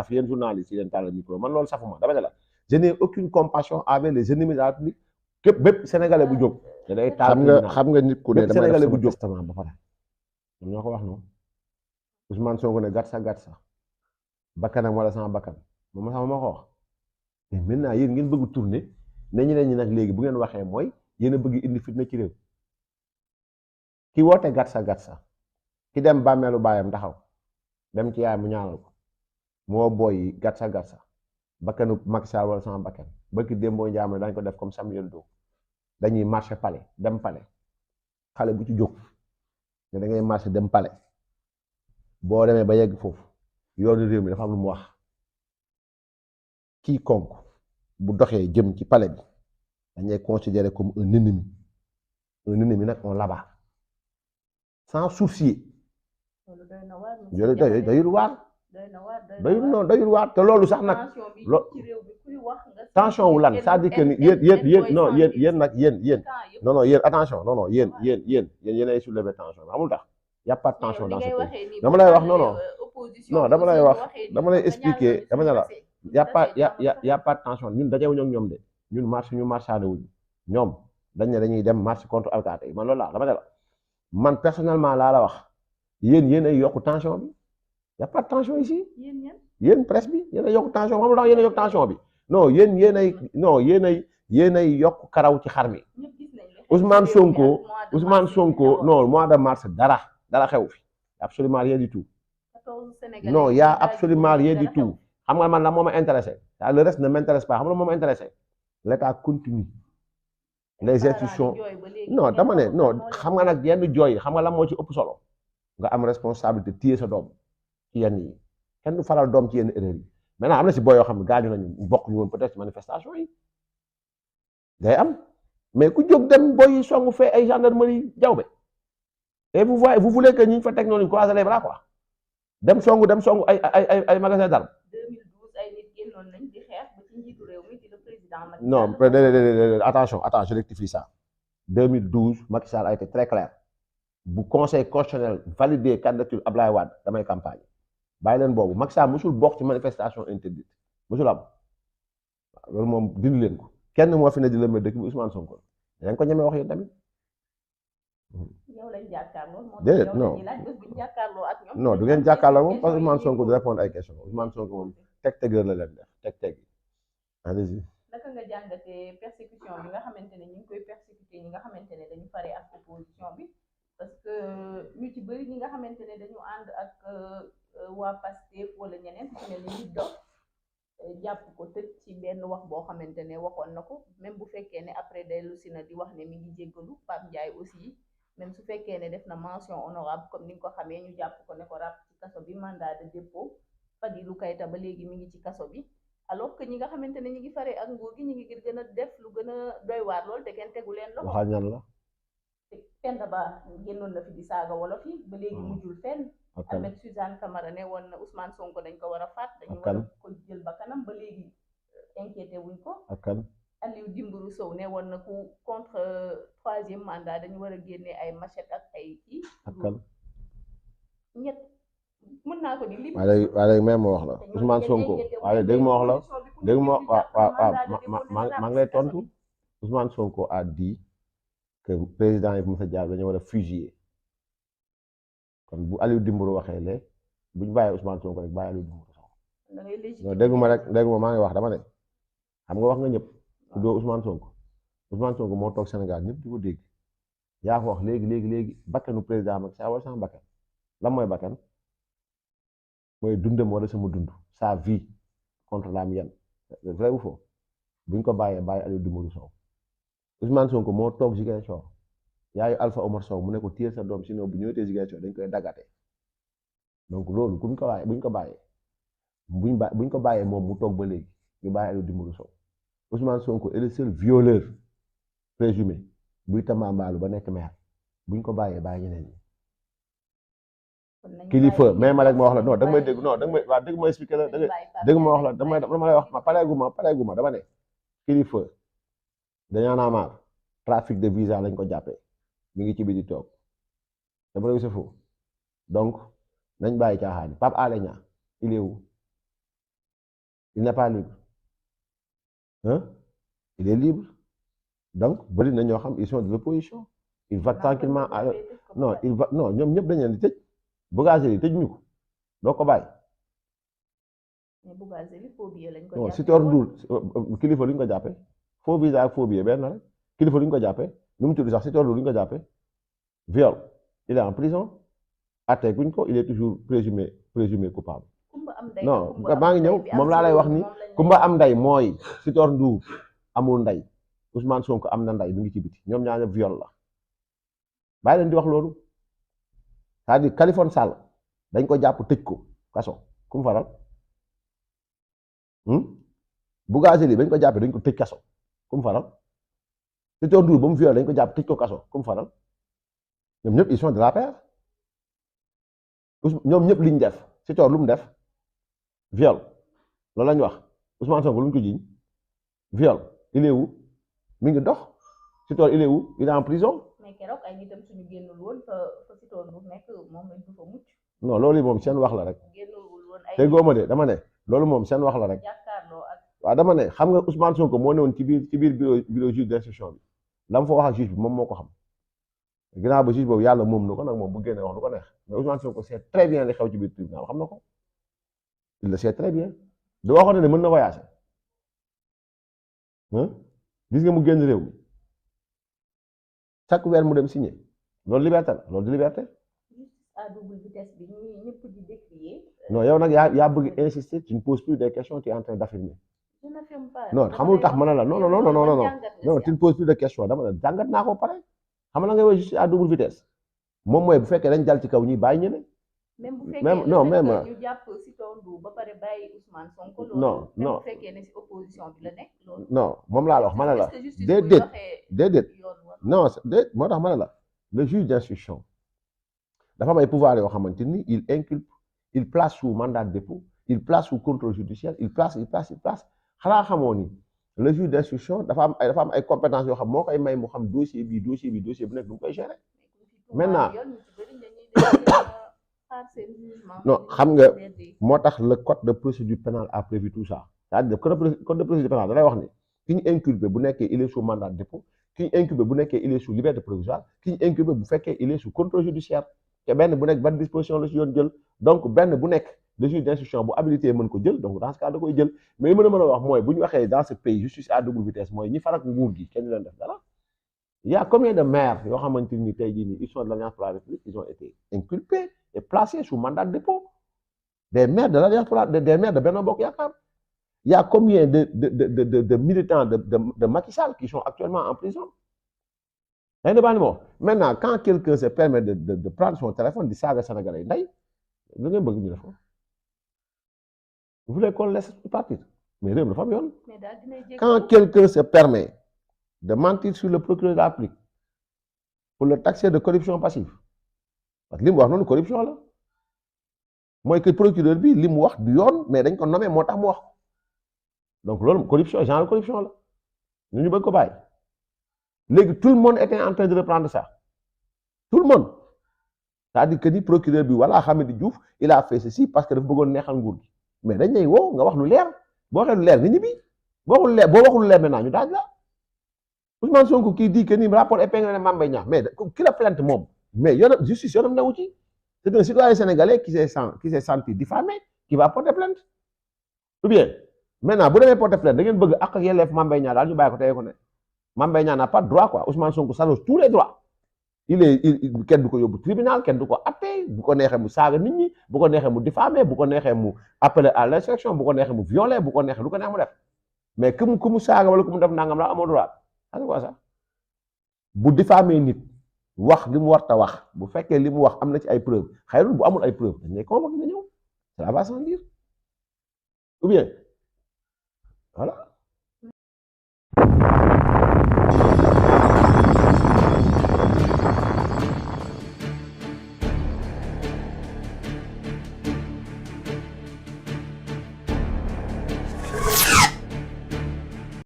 fi yéen journalistes yi leen tàllal micro man loolu safuma dama ne la je n'ai aucune compassion avec les ennemis de la République képp bépp sénégalais bu jóg te day taal xam nga nit ku ne bépp dama sénégalais def bu sama jóg testament ba pare. ñoom ñoo ko wax noonu Ousmane Sonko ne gàtt sa bakkanam wala sama bakkan moom sama moo ko wax mais maintenant yéen ngeen bëgg tourner ne ñeneen ñi nag léegi bu ngeen waxee mooy yéen a bëgg indi fitna ci réew ki woote gàtt sa ki dem bàmmeelu baayam taxaw dem ci yaay mu ñaanal ko moo booy gàtt sa bakkanu Macky Sall wala sama bakkan bëkki démboo njaam dañ ko def comme Samuel Doe dañuy marché palais dem palais xale bu ci jóg ne da ngay marché dem palais boo demee ba yegg foofu yoonu réew mi dafa am lu mu wax quiconque bu doxee jëm ci palais bi dañuy considérer comme un ennemi nag on l'abat sans soucier doyul waar doyul waar te loolu sax nag tension wu lan c'est-à-dire que yéen nag yéen non yéen attention non yéen ay soulever tension bi amul tax y a pas de tension dans ce pays dama lay wax non dama lay expliquer dama ne la y a pas de tension ñun dajewuñu ak ñoom de ñun ñu marchaane wuñu ñoom dañ ne dañuy dem marche contre alkaati yi man loolu laa dama ne la man personnellement laa la wax yéen ay yokku tension bi y a pas de tension ici yéen presse bi yéen ay yokku tension xam nga yéen ay yokku tension bi non yéen ay yokk karaw ci xar mi Ousmane Sonko non mois de mars dara xew fi absolument rien du tout non y a absolument rien du tout xam nga man la moo ma intéressé le reste ne m'intéresse pas xam nga moo ma intéressé l'état continue les institutions non dama ne non xam nga nag yenn jooy xam nga la moo ci ëpp solo nga am responsabilité téye sa doom ci yenn yi kenn du faral doom ci yenn erreur yi maintenant am na si booy yoo xam ne gaañu nañu bokk ñu woon peut-être manifestation yi day am mais ku jóg dem booy songu fee ay gendarmerie jawbe et vous voulez que ñu fa teg noonu croiser les bras quoi dem songu ay magasin d'armes. 2012 ay nit génnoon nañ di xeex ba ci njiitu réew mi di le président Macky Sall. Non attention je rectifie ça 2012 Macky Sall a été très clair bu conseil constitutionnel validé candidature Ablaye Wade damay campagne bàyyi leen boobu Macky Sall musul bokk ci manifestation interdite musul am loolu moom dindi leen ko kenn moo fi ne di lëmbee dëkk bi Ousmane Sonko dañ ko ñemee wax yéen tamit. yow lañ jàkkaarloo. déedéet non du ngeen jàkkaarloo moom parce que Ousmane Sonko du répondre ay questions Ousmane Sonko moom teg-tegueur la leen def teg allez-y. naka nga jàngatee persécution bi nga xamante ne ñu ngi koy persécuté ñi nga xamante ne dañu pare ak opposition bi parce que ñu ci bëri ñi nga xamante ne dañu ànd ak waa Pastef wala ñeneen ci mel ni nit dox jàpp ko tëj ci benn wax boo xamante ne waxoon na ko même bu fekkee ne après dellu si na di wax ne mi ngi jéggalu Pape Ndiaye aussi même su fekkee ne def na mention honorable comme ni nga ko xamee ñu jàpp ko ne ko ràpp ci kaso bi mandat de dépôt Fadilou Keita ba léegi mi ngi ci kaso bi alors que ñi nga xamante ne ñi ngi faree ak nguur gi ñi ngi gën a def lu gën a doy waar lool te kenn tegu leen loxo. waxal ñan la. Penda Ba génnoon na fi di saaga wolof yi ba léegi mujjul fenn. Ahmed Suzanne Camara ne woon na Ousmane Sonko dañ ko war a faat. dañu war a ko jël ba kanam ba léegi inquiété wuñ ko. ak kan Aliou Dembourou Sow ne woon na ku contre troisième mandat dañu war a génne ay machette ak ay kii. ak kan ñett mën naa ko di lim. waaye léegi même ma wax la Ousmane Sonko waaye dégg ma wax la dégg ma waaw maa ngi lay tontu Ousmane Sonko a dit que président yi bu Moussa Diagne dañoo war a fusiller kon bu Aliou Dembourou waxee le bu ñu bàyyee Ousmane Sonko rek bàyyi Aliou Dembourou Sow non déggu ma maa ngi wax dama ne xam nga wax nga ñëpp doo Ousmane Sonko moo toog Sénégal ñëpp di ko dégg yaa ko wax léegi bakkanu président Macky Sall wala sama bakkan lan mooy bakkan mooy dundam wala sama dund sa vie contre la mienne vrai ou faux buñ ko bàyyi Aliou Dembourou Sow Ousmane Sonko moo toog Ziguinchor yaayu Alpha Omar Sow mu ne ko téye sa doom sinon bu ñëwee Ziguinchor dañ koy daggate donc loolu buñ ko bàyyee moom mu toog ba léegi ñu bàyyi Aliou Dembourou Sow Ousmane Sonko est le seul violeur présumé buy tambaambaalu ba nekk maire buñ ko bàyyi ñeneen ñi kilifa mais ma rek ma wax la non da nga may dégg non da nga may waaw dégg ma expliqué la dégg ma wax la dama lay wax ma pareeguma dama ne kilifa dañoo naa maar trafic de visa lañ ko jàppee mi ngi ci biir di toog dama lay c'est faux donc nañ bàyyi caaxaan Pape Alé Niang il est où il n'est pas libre hein il est libre donc bëri na ñoo xam ils sont de l'opposition il va tranquillement non il va non ñoom ñëpp dañu leen di tëj Bougazelli tëj ñu ko doo ko bàyyi. non Sitor Ndour kilifa lu ñu ko jàppee faux visa ak faux billet benn rek kilifa lu ñu ko jàppee nu mu tudd sax Sitor Ndour lu ñu ko jàppee viol il est en prison atte guñ ko il est toujours présumé coupable. non maa ngi ñëw moom laa lay wax ni kumba am ndey mooy Sitor Ndour amul ndey Ousmane Sonko am na ndey mu ngi ci biti ñoom ñaar ñëpp viol la bàyyi leen di wax loolu c'est-à-dire Khaliphone Sall dañ ko jàpp tëj ko kaso ku mu faral Bougazelli bañ ko jàppee dañ ko tëj kaso ku mu faral Sitor Ndour ba mu viol dañ ko jàpp tëj ko kaso ku mu faral ñoom ñëpp ils sont de l'APR ñoom ñëpp liñ def Sitor lu mu def viol loolu la ñu wax Ousmane Sonko lu ñu ko jiiñ viol il est où mi ngi dox Sitor il est où il est en prison. mais keroog ay nitam suñu génnul woon fa Sitor Ndour nekk moom lañ ko fa mucc. non loolu moom seen wax la rek. génnul woon ay te góoma de dama ne loolu moom seen wax la rek. jàkkaarloo ak. waaw dama ne xam nga Ousmane Sonko moo ne woon ci biir bureau juge d'instruction bi la mu fa wax ak juge bi moom moo ko xam ginnaaw ba juge boobu yàlla moom na ko nag moom bu génnee wax lu ko neex mais Ousmane Sonko sait très bien li xew ci biir tribunal xam na ko il le sait très bien da waxoon ne mën na voyager gis nga mu génn réew mi chaque weer mu dem signer loolu liberté la loolu di liberté. à double vitesse bi ñëpp di décrier. non yow nag yaa bëgg insister tu ne poses plus des questions tu es en train d'affirmer. je n'affirme pas. non xamul tax ma ne la non non tu ne poses plus de questions dama ne jàngat naa ko pare xam nga ngay wax justice à double vitesse moom mooy bu fekkee dañ jàll ci kaw ñi bàyyi ñeneen. même bu fekkee non même ñu jàpp Sitor Ndour ba pare bàyyi Ousmane Sonko. non non bu fekkee ne ci opposition bi la nekk loolu. non moom laa la wax ma ne la déedéet non déet moo tax ma ne la le juge d'instruction dafa am ay pouvoir yoo xamante ni il inculpe il place sous mandat de dépôt il place sous contrôle judiciaire il place xanaa xamoo ni le juge d'instruction dafa am ay compétences yoo xam moo koy may mu xam dossier bu nekk du mu koy gérer maintenant non xam nga moo tax le code de procédure pénale a prévu tout ça c'est-à-dire code de procédure pénale da lay wax ni ki ñu inculpé bu nekkee il est sous mandat de dépôt ki ñu inculpé bu nekkee il est sous liberté provisoire ki ñu inculpé bu fekkee il est sous contrôle judiciaire te benn bu nekk ban disposition la si yoon jël donc benn bu nekk le juge d'instruction bu habilité mën ko jël donc dans ce cas da koy jël mais li mën a wax mooy bu ñu waxee dans ce pays justice à double vitesse mooy ñi farak nguur gi kenn leen def dara il y a combien de maires yoo xamante ni tey jii nii ils sont de l'Alliance pour la République ils ont été inculpés et placés sous mandat de dépôt des maires de l'Alliance pour des maires de Benno Bokk Yaakaar il y a combien de militants de Macky Sall qui sont actuellement en prison. Maintenant, quand quelqu'un se permet de prendre son téléphone, de saaga Sénégalais, vous voulez qu'on laisse partir? Mais quand quelqu'un se permet de mentir sur le procureur de la République pour le taxer de corruption passive, parce que li mu wax noonu corruption la mooy que procureur bi li mu wax du yoon mais dañ ko nommé moo tax mu wax donc loolu corruption genre corruption la ñu bëgg ko bàyyi léegi tout le monde était en train de reprendre ça tout le monde c'est-à-dire que ni procureur bi wala Hamidou Diouf il a fait ceci parce que dafa bëggoon neexal nguur gi mais dañ lay woo nga wax lu leer boo waxee lu leer nga ñibbi boo waxul lu leer maintenant ñu daaj la Ousmane Sonko kii dit que ni rapport épinglé Mame Mbaye Niang mais ki la plainte moom mais yoonam justice yoonam newu ci c'est un citoyen sénégalais qui s'est senti diffamé qui va porter plainte ou bien maintenant bu demee porter plainte da ngeen bëgg ak yelleef Mame Mbaye Niang daal ñu bàyyi ko tey ko ne Mame Mbaye Niang n'a pas de droit quoi Ousmane Sonko s'arroge tous les droits kenn du ko yóbbu tribunal kenn du ko atte bu ko neexee mu saaga nit ñi bu ko neexee mu diffamer bu ko neexee mu appeler à l'insurrection bu ko neexee mu violer bu ko neexee lu ko neex mu def mais ku mu saaga wala ku mu def nangam la amoo droit c'est quoi ça bu diffamer nit wax li mu warta wax bu fekkee li mu wax am na ci ay preuves xëy bu amul ay preuves dañ lay convoquer nga ñëw ça va sans dire ou bien voilà.